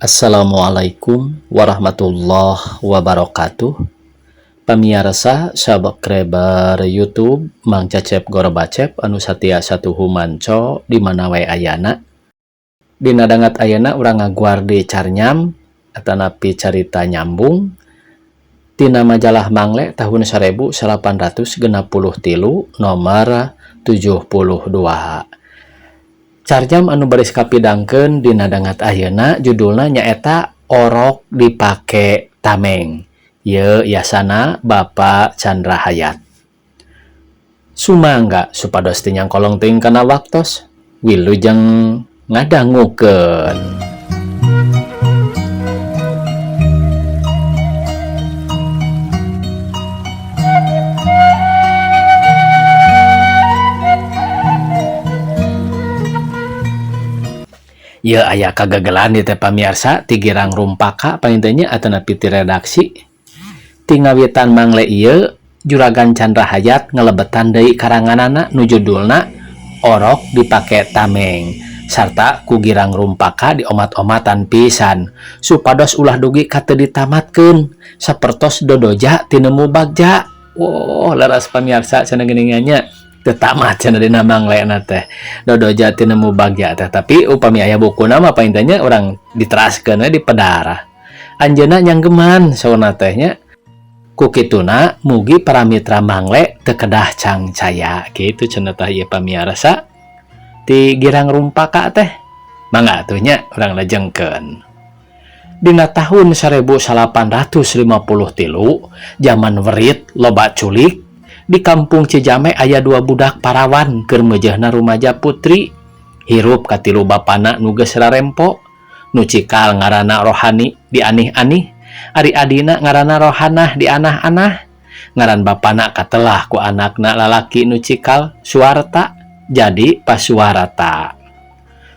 Assalamualaikum warahmatullahi wabarakatuh. Pamiarsa subscriber YouTube Mang Cecep Gorbacep anu satia satuhu manco di mana wae ayana. Dina dangat ayana urang ngaguar di Carnyam atanapi carita nyambung tina majalah Mangle tahun 1863 nomor 72. Carnyam anu baris kapidangkeun dina dangat ayeuna judulna nyaeta Orok Dipake Tameng. Ieu yasana Bapak Chandra Hayat. Sumangga supados teu nyangkolong teuing kana waktos, wilujeng ngadangukeun. Ieu aya kagegelan di teh pamiarsa ti Girang Rumpaka panginten nya atanapi ti redaksi. Ti ngawitan Mangle ieu Juragan Chandra Hayat ngelebetan deui karanganana nu judulna Orok Dipake Tameng sarta ku Girang Rumpaka diomat-omatan pisan supados ulah dugi ka teu ditamatkeun sapertos Dodoja tinemu Bagja. Wow, leres pamiarsa cenah geuningan nya. Teu tamat cenah dina Manglena teh Dodoja tinemu Bagja teh, tapi upami aya bukuna mah panginten nya urang diteraskeun we di pedara. Anjeunna nyanggeman sauna teh nya. Ku kituna mugi para mitra Mangle teu kedah cangcaya kitu cenah tah ieu pamiarsa ti Girang Rumpaka teh. Mangga atuh nya urang lajengkeun. Dina tahun 1853 zaman werit loba culik di kampung Cijame aya dua budak parawan keur meujeuhna rumaja putri hirup katilu bapana nu geus rarempo. Nu cikal ngaranna Rohani dianih-anih, ari adina ngaranna Rohanah dianah-anah. Ngaran bapana katelah ku anakna lalaki nu cikal Suwarta jadi Pasuwarata.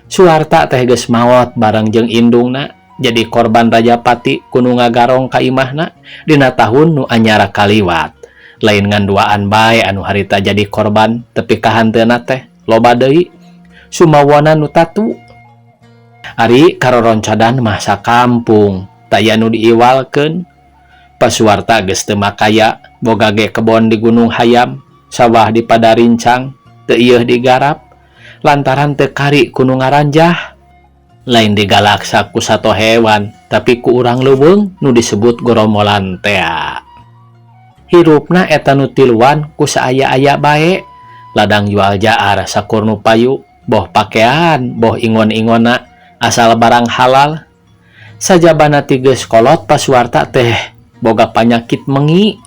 Suwarta teh geus maot bareng jeung indungna jadi korban Rajapati ku nu ngagarong ka imahna dina tahun nu anyar kaliwat. Lain ngan duaan bae anu harita jadi korban tepi ka hanteuna teh loba deui sumawana nu tatu. Ari karoroncodan mah sakampung taya nu diiwalkeun. Pasuwarta geus teu makaya boga ge kebon di Gunung Hayam, sawah di Padarincang teu ieuh digarap lantaran teu kari ku nu ngaranjah. Lain digalaksa ku sato hewan tapi ku urang leuweung nu disebut goromolan tea. Hirupna eta nu tiluan ku saaya-aya bae, ladang jual jaar sakur nu payu, boh pakean boh ingon-ingonna asal barang halal. Sajabana ti geus kolot Pasuwarta teh boga panyakit mengi.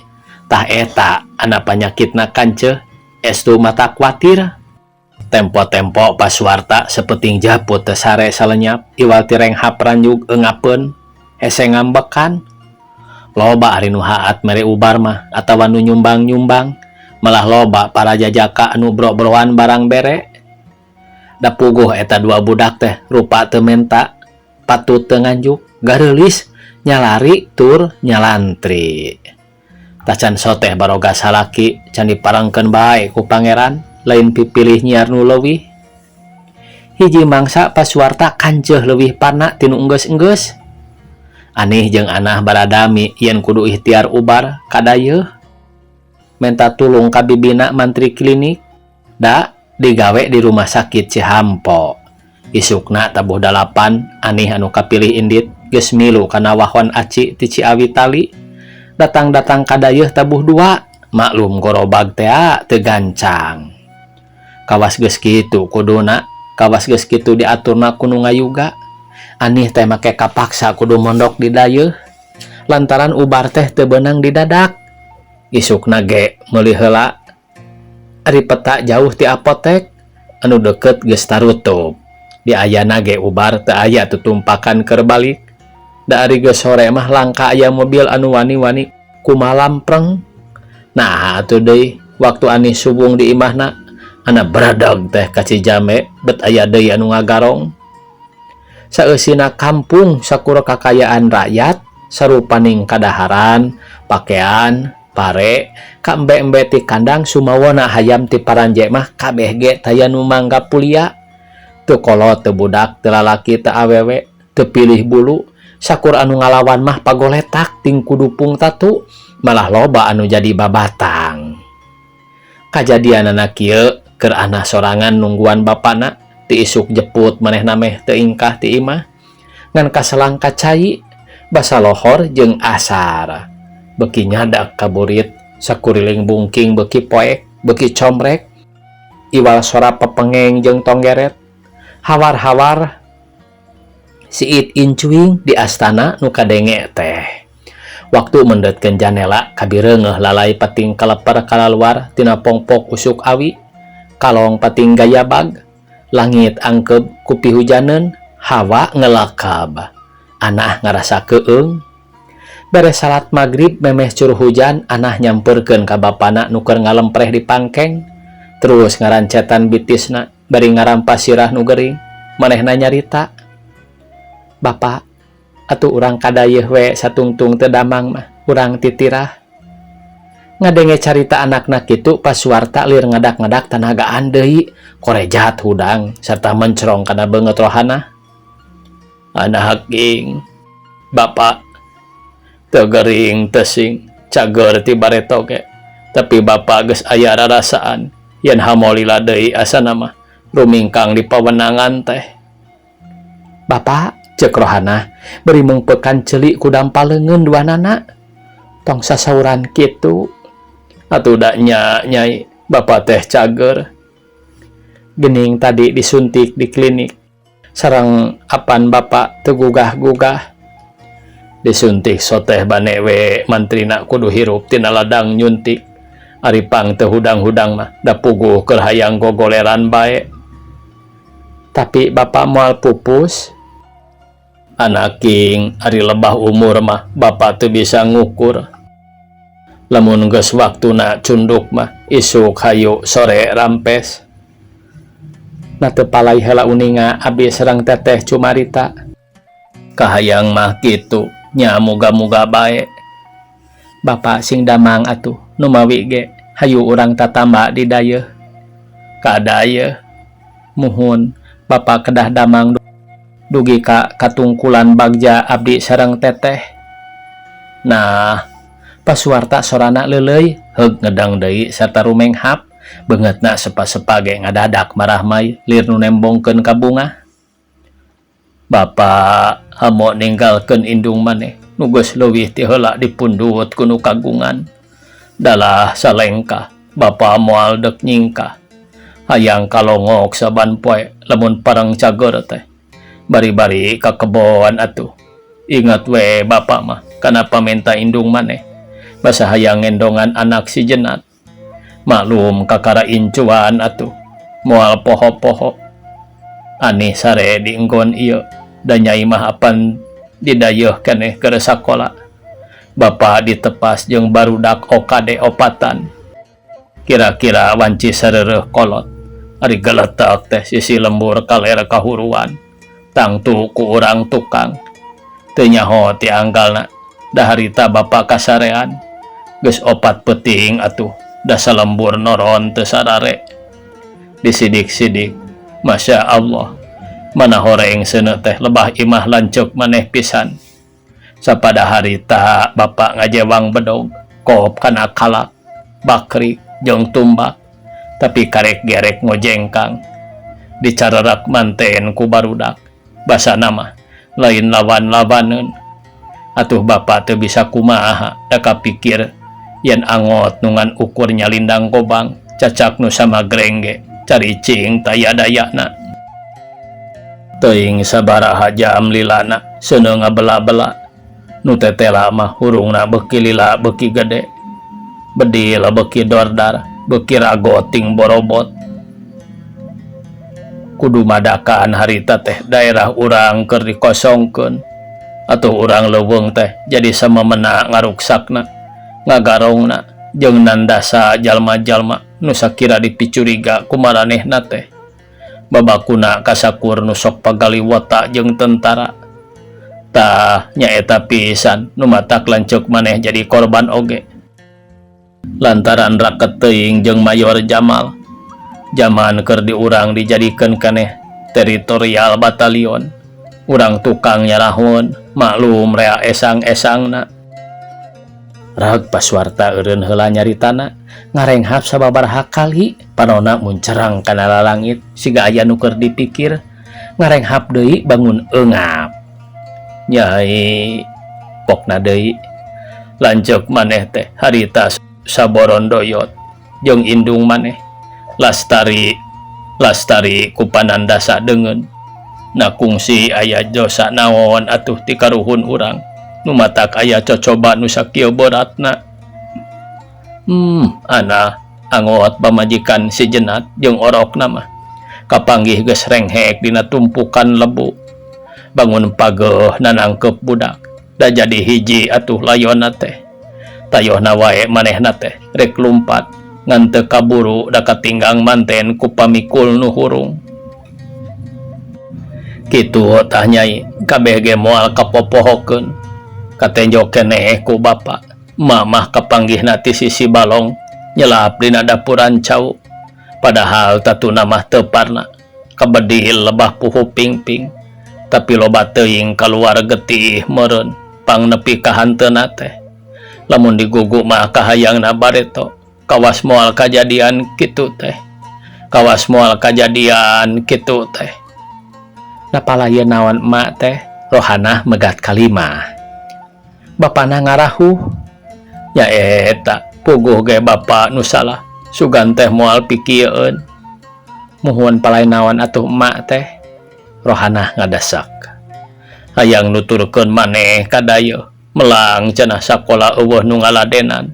Tah eta ana panyakitna kanceuh estu mata kuatir. Tempo-tempo Pasuwarta sapeting japut teu sare salenyap iwal ti renghap ranjug eungapeun hese ngambekan. Loba ari nu haat mere ubar mah atawa nu nyumbang-nyumbang, malah loba para jajaka anu bro-broan barang bere. Da puguh eta dua budak teh rupa teu menta, patut teu nganjuk, gareulis nyalari tur nyalantri. Tacan soteh baroga salaki can diparengkeun bae ku pangeran, lain pipilih nyiar nu leuwih. Hiji mangsa Pasuwarta kanceuh leuwih pana tinu enggeus-enggeus. Anih jeung anah baradami yen kudu ikhtiar ubar kadayeuh. Menta tulung ka bibina mantri klinik da digawe di rumah sakit Cihampo. Isukna tabuh 8 anih anu kapilih indit geus milu kana wahon aci ti Ciawi tali. Datang-datang kadayeuh tabuh 2, maklum gorobag tea teu gancang. Kawas geus kitu kuduna, kawas geus kitu diaturna ku nu ngayuga. Anih teh make kapaksa kudu mondok di dayeuh lantaran ubar teh teu beunang di dadak. Isukna ge meuli heula ari peta jauh ti apotek anu deket geus tarutup. Di ayana ge ubar teu aya tutumpakan keur balik. Da ari geus sore mah langka aya mobil anu wani-wani kumalampreng. Nah atuh deui waktu anih subung di imahna ana bradeg teh ka Cijame bet aya deui anu ngagarong. Saeusina kampung sakur kakayaan rakyat sarupaning kadaharan, pakaian, pare, ka embe-embe ti kandang sumawona hayam ti paranje mah kabeh ge taya nu mangga pulia. Teu kolot teu budak teu lalaki teu awewe. Teu pilih bulu, sakur anu ngalawan mah pagoletak ting kudupung tatu, malah loba anu jadi babatang. Kajadianana kieu, keur Anah sorangan nungguan bapana, ti isuk jeput manehna meh teu ingkah ti imah. Ngan kaselang ka cai, basa lohor jeung asar. Beuki nyadak ka burit, sakuriling bungking beuki poek, beuki comrek, iwal sora pepengeng jeung tonggeret. Hawar-hawar siit incuing di astana nu kadenge teh. Waktu mendetkeun janela kabireungeuh lalai pating kaleper kalaluar tina pongpok usuk awi, kalong pating gayabag, langit angkeb ku pihujaneun, hawa ngelekab. Anah ngarasa keung. Beres salat magrib memeh cur hujan, Anah nyamperkeun ka bapana nu keur ngalempreh di pangkeng. Terus ngarancetan bitisna bari ngarampas sirah nu gering. Manehna nyarita, "Bapak, atuh urang kadayeuh we satungtung teu damang mah, urang titirah." Ngadenge carita anakna kitu, Pak Suwarta lir ngadak-ngadak tanagaan deui, korejat hudang serta mencrong kana beungeut Rohanah. "Anak haking, Bapak teu gering teu sing cager ti bareto ge, tapi Bapak geus aya rarasaan yen hamolila deui asana mah rumingkang di pawenangan teh." "Bapak," cek Rohanah bari meungpeukan ceuli ku dampal leungeun duanana, "tong sasauran kitu." "Atuh da nya, Nyai, Bapak teh cager. Gening tadi disuntik di klinik. Sareng apan Bapak teu gugah-gugah?" "Disuntik soteh bane we, mantrina kudu hirup tina ladang nyuntik. Ari pang teu hudang-hudang mah da puguh keur hayang gogoleran bae." "Tapi Bapak moal pupus?" "Anaking, ari lebah umur mah Bapak teu bisa ngukur. Lamun geus waktuna cunduk mah isuk hayu sore rampes." "Na teu palai heula uninga abi sareng teteh cumarita?" "Kahayang mah kitu, nya muga-muga bae." "Bapak sing damang atuh, numawi ge hayu urang tatamba di dayeuh." "Ka dayeuh?" "Muhun, Bapak kedah damang dugi ka katungkulan bagja abdi sareng teteh." "Nah," Pak Suwarta sorana leuleuy, heug ngedang deui sarta rumenghap, beungeutna sepa-sepa ge ngadadak marahmai lir nu nembongkeun ka bungah. "Bapak hamo ninggalkeun indung maneh nu geus leuwih ti heula dipundut ku nu kagungan. Dalah salengkah, Bapa moal dek nyingkah. Hayang kalongok saban poe lamun pareng cager teh. Bari-bari ka kebon atuh. Ingat we Bapak mah kana pamenta indung maneh. Basa hayang ngendongan anak si Jenat. Maklum kakara incuan atuh. Moal poho-poho. Anih sare di enggon ieu, da Nyai mah apan didayeuh keneh keur sakola. Bapa ditepas jeung barudak OKD opatan. Kira-kira wanci sareureun kolot. Ari geletek teh sisi lembur kaler kahuruan. Tangtu ku urang tukang. Teu nyaho ti anggalna, da harita Bapa kasarean. Geus opat peuting atuh, da salembur noron teu sarare. Disidik-sidik, Masya Allah, mana horeng seuneu teh lebah imah lanceuk maneh pisan. Sapada harita Bapak ngajewang bedog, kop kana kalak, bakri jeung tumbak, tapi karek gerek ngojengkang. Dicararak manten ku barudak, basana mah lain lawan-lawaneun. Atuh Bapak teu bisa kumaha, da kapikir yen angot nu ngan ukur nyalindang gobang, cacak nu samagreng ge caricing taya dayana. Teuing sabaraha jam lilana seuneu ngabela-bela. Nu tetela mah hurungna beuki lila beuki gede. Bedil beuki dordar, beuki ragot ting borobot. Kudu madakan harita teh daerah urang keur dikosongkeun. Atuh urang leuweung teh jadi samemena ngaruksakna, ngagarongna jeung nandasa jalma-jalma nu sakira dipicuriga ku maranehna teh. Babakuna kasakur nu sok pagaliwota jeung tentara. Tah nyaeta pisan nu matak lanceuk maneh jadi korban oge. Lantaran raket teuing jeung Mayor Jamal. Jaman keur di urang dijadikeun keneh teritorial batalion. Urang tukang nyarahun maklum rea esang-esangna. Rag pasuarta eureun heula nyaritana ngarenghap sababaraha kali panona muncerang kana lalangit siga aya nu keur dipikir ngarenghap deui bangun eungap. Nyai pokna deui lanceuk maneh teh harita saborondoyot jeung indung maneh lastari lastari ku panandasa deungeun na kungsi aya dosa naon atuh ti karuhun urang nu matak aya cocoba nu sakieu beratna. Ana angot pamajikan si Jenat jeung orokna mah kapanggih geus renghek dina tumpukan lebu bangun pageuh nanangkep budak da jadi hiji atuh layonna teh tayohna wae manehna teh rek lumpat ngan teu kaburu da katinggang manten ku pamikul nu hurung. Kitu tah Nyai kabeh ge moal kapopohokeun katenjo keneh ku bapa mamah kapanggihna ti sisi balong nyelap dina dapuran cau padahal tatuna mah teu parna kabedil lebah puhu pingping tapi loba teuing kaluar getih meureun pang nepi ka hanteuna teh lamun digugu mah kahayangna bareto kawas moal kajadian kitu teh kawas moal kajadian kitu teh. Napala ieu naon emak teh Rohanah megat kalimah bapana ngarahuh nya eta puguh ge bapa nu salah sugan teh moal pikieun muhun palai naon atuh emak teh Rohanah ngadasak hayang nuturkeun maneh ka dayeuh melang cenah sakola eueuh nu ngaladenan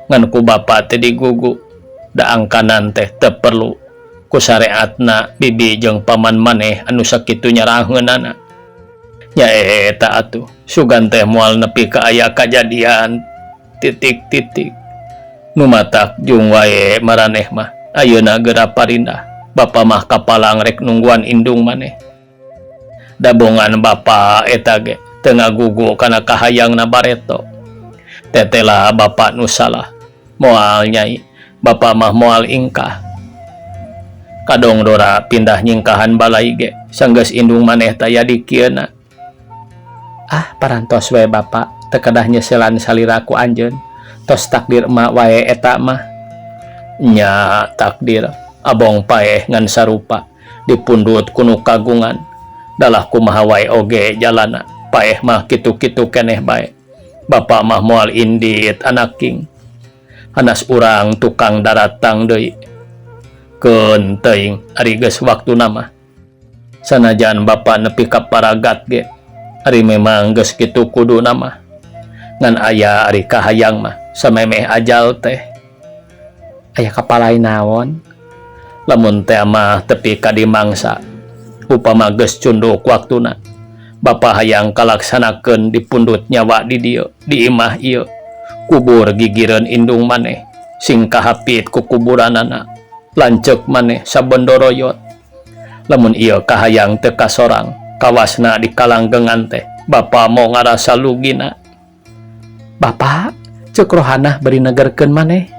ngan ku bapa teh digugu da angkanan teh teu perlu ku sareatna bibi jeung paman maneh anu sakitu nyaraheunana nya eta atuh sugan teh moal nepi ka aya kajadian titik-titik nu matak jung wae maraneh mah ayeuna geura parindah bapa mah kapalang rek nungguan indung maneh dabongan bapa eta ge teu ngagugu kana kahayangna bareto tetela bapa nu salah moal Nyai bapa mah moal ingkah kadong dora pindah nyingkahan balai ge sanggeus indung maneh taya dikieuna. Ah parantos we bapa teu kedah nyeselan salira ku anjeun tos takdir emak wae eta mah nya takdir abong paeh ngan sarupa dipundut ku nu kagungan dalah kumaha wae oge jalana paeh mah kitu-kitu keneh bae bapa mah moal indit anaking hanas urang tukang daratang deui keun teuing ari geus waktuna mah sanajan bapa nepi ka paragat ge ari memang geus kitu kuduna mah ngan aya ari kahayang mah samemeh ajal teh aya kapalai naon lamun teh mah tepi ka dimangsa upama geus cunduk waktuna bapa hayang kalaksanakeun dipundut nyawa di dieu di imah ieu kubur gigireun indung maneh sing kahapit ku kuburanana lanceuk maneh sabondoroyot lamun ieu kahayang teu kasorang kawasna di kalanggengan teh bapa mau ngarasa lugina. Bapa ceuk Rohanah bari negerkeun maneh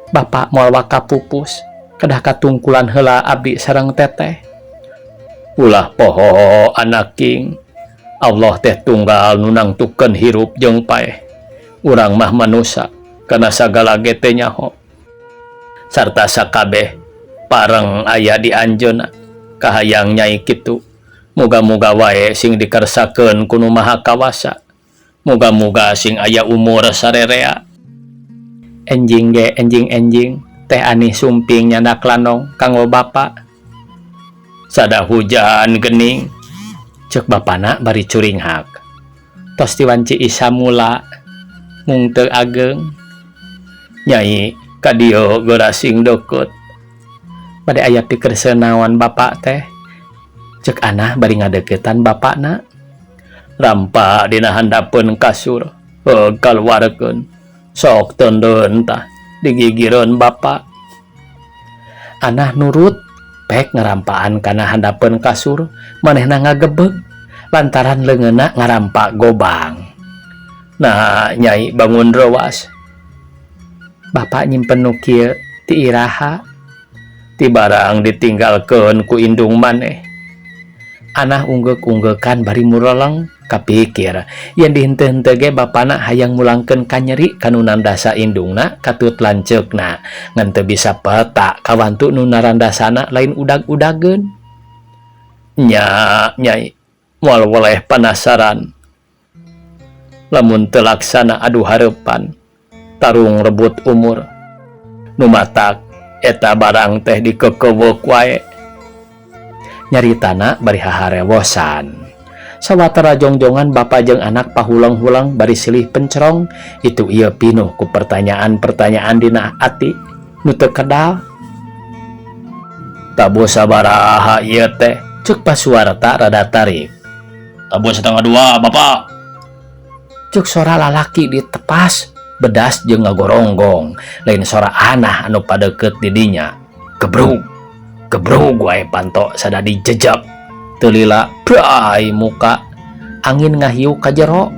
bapa moal waka pupus kedah katungkulan heula abdi sareng teteh. Ulah poho anaking Allah teh tunggal nu nangtukeun hirup jeung paeh urang mah manusa kana sagala ge teh nyaho sarta sakabeh pareng aya di anjeunna kahayang Nyai kitu muga-muga wae sing dikersakeun ku Nu Maha Kawasa muga-muga sing aya umur sarerea. Enjing ge enjing-enjing teh Ani sumping nyandak lanong kanggo bapa sada hujan gening ceuk bapana bari curinghak tos diwanci Isa mula mung teu ageng Nyai ka dieu geura sing deukeut bade aya pikerseunaon naon bapak teh ceuk Anah bari ngadeuketan bapakna rampa dina handapeun kasur heug kaluarkeun sok teundeun tah digigireun bapa. Anah nurut pek ngarampaan kana handapeun kasur manehna ngagebeg lantaran leungeunna ngarampa gobang. Nah Nyai bangun rewas bapak nyimpen nu kieu ti iraha ti barang ditinggalkeun ku indung maneh. Anah unggeuk-unggeukan bari mureleng kapikir yen dihenteu-henteu ge bapana hayang mulangkeun kanyeri ka nu nandasa indungna katut lanceukna ngan teu bisa peta kawantu nu narandasana lain udag-udageun. Nya Nyai moal weleh panasaran lamun teu laksana adu hareupan tarung rebut umur nu matak eta barang teh dikekewek wae. Nyaritana bari haharewosan. Sawatara jongjongan bapa jeung anak pahuleng-huleng bari silih pencerong itu ieu pinuh ku pertanyaan-pertanyaan dina ati nu teu kedal. Tabuh sabaraha ieu teh? Cek pasuwarta rada tarik. Tabuh 1.30, Bapak. Cek sora lalaki ditepas bedas jeung ngagoronggong lain sora anah anu padeukeut di dinya. Gebrug gebrug wae panto sada dijejep teu lila brai muka angin ngahiu ka jero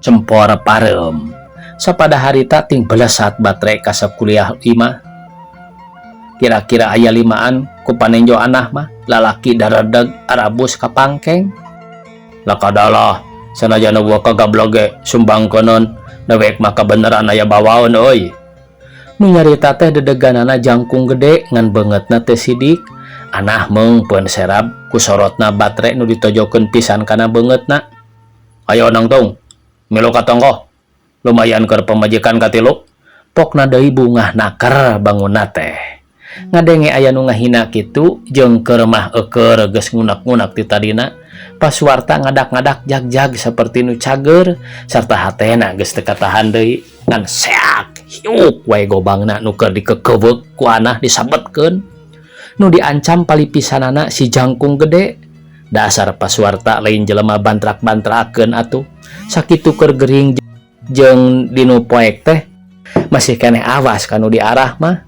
cempor pareum sapada harita ting belesat batre ka sakuliah imah kira-kira aya limaan ku panenjo anah mah lalaki daredeg arabus ka pangkeng lakadalah sanajan eueuh kagablog ge sumbangkeuneun dewek mah kabeneran aya bawaeun euy. Nu nyarita teh dedeganana jangkung gede ngan beungeutna teu sidik. Anah meungpeun serab ku sorotna batre nu ditojokeun pisan kana beungeutna. Ayo nangtung, milu ka tongkoh. Lumayan keur pamajikan katilu. Pokna deui bungah naker bangunna teh. Ngadenge aya nu ngahina kitu jeung keur mah eukeur geus ngunak-ngunak ti tadina. Pasuwarta ngadak-ngadak jag-jag saperti nu cager sarta hatena geus teu katahan deui ngan seak hiuk wae gobangna nu keur dikekeuweuk ku anah disabetkeun. Nu diancam palipisanana si jangkung gede. Dasar pasuwarta lain jelema bantrak-bantrakeun atuh. Sakitu keur gering jeung dinu poek teh masih keneh awas kanu diarah mah.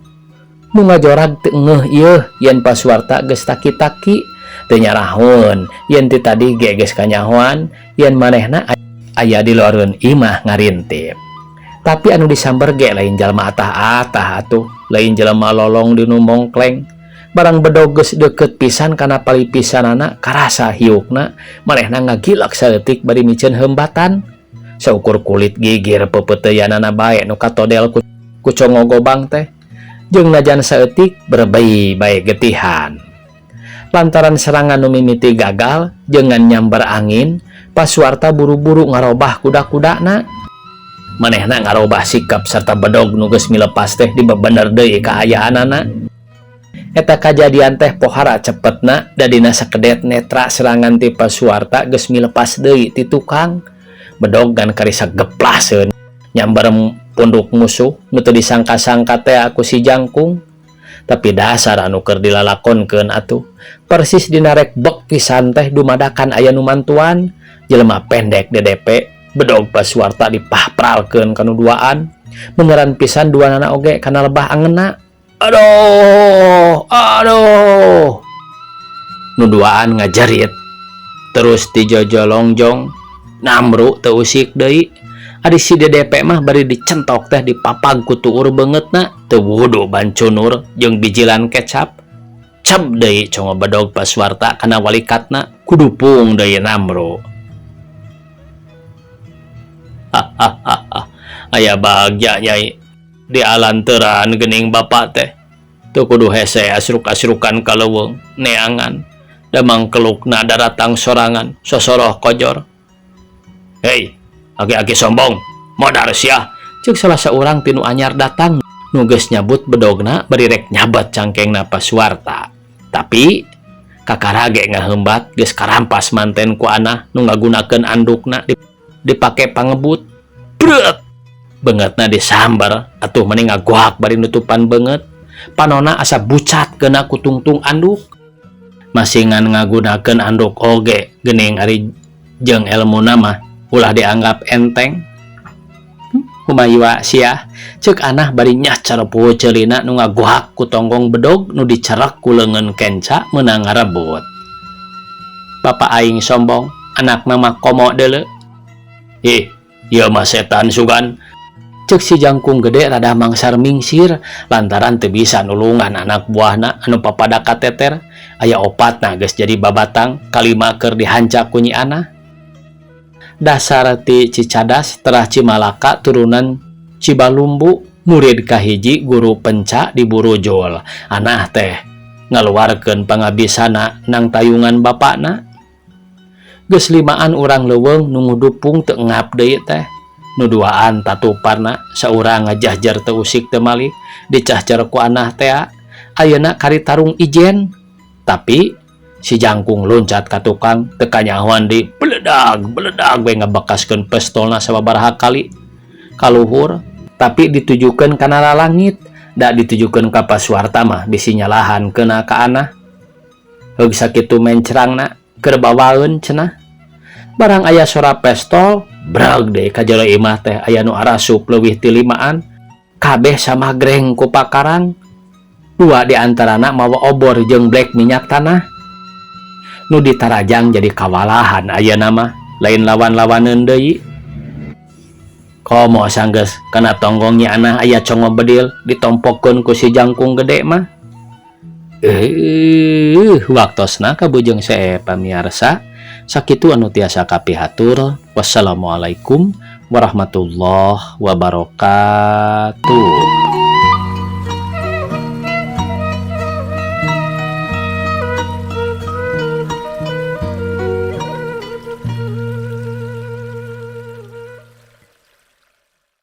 Nu ngajorag teu ngeuh ieu yen pasuwarta geus taki-taki teu nyarahoeun yen ti tadi ge geus kanyahoan yen manehna aya di luareun imah ngarintip. Tapi anu disamber ge lain jalma atah-atah atuh, lain jelema lolong dinu mongkleng. Barang bedog geus deukeut pisan kana palipisanana karasa hiukna manehna ngagilak saeutik bari miceun heumbatan. Saukur kulit gigir pepeuteuyanana bae nu katodel ku congo gobang teh. Jeung najan saeutik berebei bae getihan. Lantaran serangan nu mimiti gagal jeung ngan nyamber angin, pasuwarta buru-buru ngarobah kuda-kudana. Manehna ngarobah sikap serta bedog nu geus milepas teh dibebener deui kaayaanana. Eta kajadian teh pohara cepetna da dina sakedet netra serangan ti pasuwarta geus milepas deui ti tukang. Bedog ngan karisa geplaseun nyamber punduk musuh nu teu disangka-sangka teh aku si jangkung. Tapi dasar anu keur dilalakonkeun atuh persis dina rek bek pisan teh dumadakan aya nu mantuan jelema pendek DDP. Bedog pasuwarta dipahpralkeun kanu duaan beneran pisan duanana oge kana lebah angeunna. Aduh aduh nu duaan ngajerit terus dijojolongjong namru teu usik deui. Ari si DDP mah bari dicentok teh dipapag ku tuur beungeutna teu wudu bancunur jeung bijilan kecap. Cep deui congo bedog pasuwarta kana walikatna kudupung deui namru. Hahaha aya bagja Nyai dialanteran geuning bapa teh teu kudu hese asruk-asrukan ka leuweung neangan damang kelukna daratang sorangan sosoroh kojor. Hei aki-aki sombong modar sia ceuk salah saurang tinu anyar datang nu geus nyabut bedogna bari rek nyabat cangkengna pasuwarta. Tapi kakara ge ngaheumbat geus karampas manten ku anah nu ngagunakeun andukna dipake pangebut. Breuet beungeutna disambar atuh meni ngagoak bari nutupan beungeut. Panona asa bucat kena ku tungtung anduk. Masih ngan ngagunakeun anduk oge geuning ari jeung elmuna mah ulah dianggap enteng. Kumaha sia ceuk anah bari nyacar poho ceulina nu ngagoak ku tonggong bedog nu dicerek ku leungeun kenca meunang ngarebut. Bapa aing sombong anakna mah komo deuleu. Ih, ieu mah setan sugan. Cek si jangkung gede rada mangsar mingsir lantaran teu bisa nulungan anak buahna anu papada kateter. Aya opatna geus jadi babatang, kalima keur dihancak ku Nyi Anah. Dasar ti Cicadas terah Cimalaka turunan Cibalumbu, murid kahiji guru penca di Burujul. Anah teh ngaluarkeun pangabisana nang tayungan bapakna. Geus limaan urang leuweung nu ngudupung teu ngap deui teh. Nu duaan tatuparna, saurang ngajahjar teu usik teu malik, dicahcar ku Anah tea. Ayeuna kari tarung ijen, tapi si jangkung loncat ka tukang teu kanyahoan deui, beledag beledag we ngabekaskeun pestolna sababaraha kali kaluhur, tapi ditujukeun kana lalangit. Da ditujukeun ka pasuarta mah bisi nyalahan kena ka Anah. Heug sakitu mencrangna keur bawaeun cenah. Barang aya sora pestol, brag deui ka jero imah teh aya nu arasup leuwih ti limaan. Kabeh samagreng ku pakarang. Dua di antarana mawa obor jeung blek minyak tanah. Nu ditarajang jadi kawalahan ayeuna mah, lain lawan-lawaneun deui. Komo sanggeus kana tonggong Nyi Anah aya congo bedil ditompokeun ku si jangkung gede mah. Waktosna kabujeng see, pamiarsa. Sakitu anu tiasa kapihatur. Wassalamualaikum warahmatullahi wabarakatuh.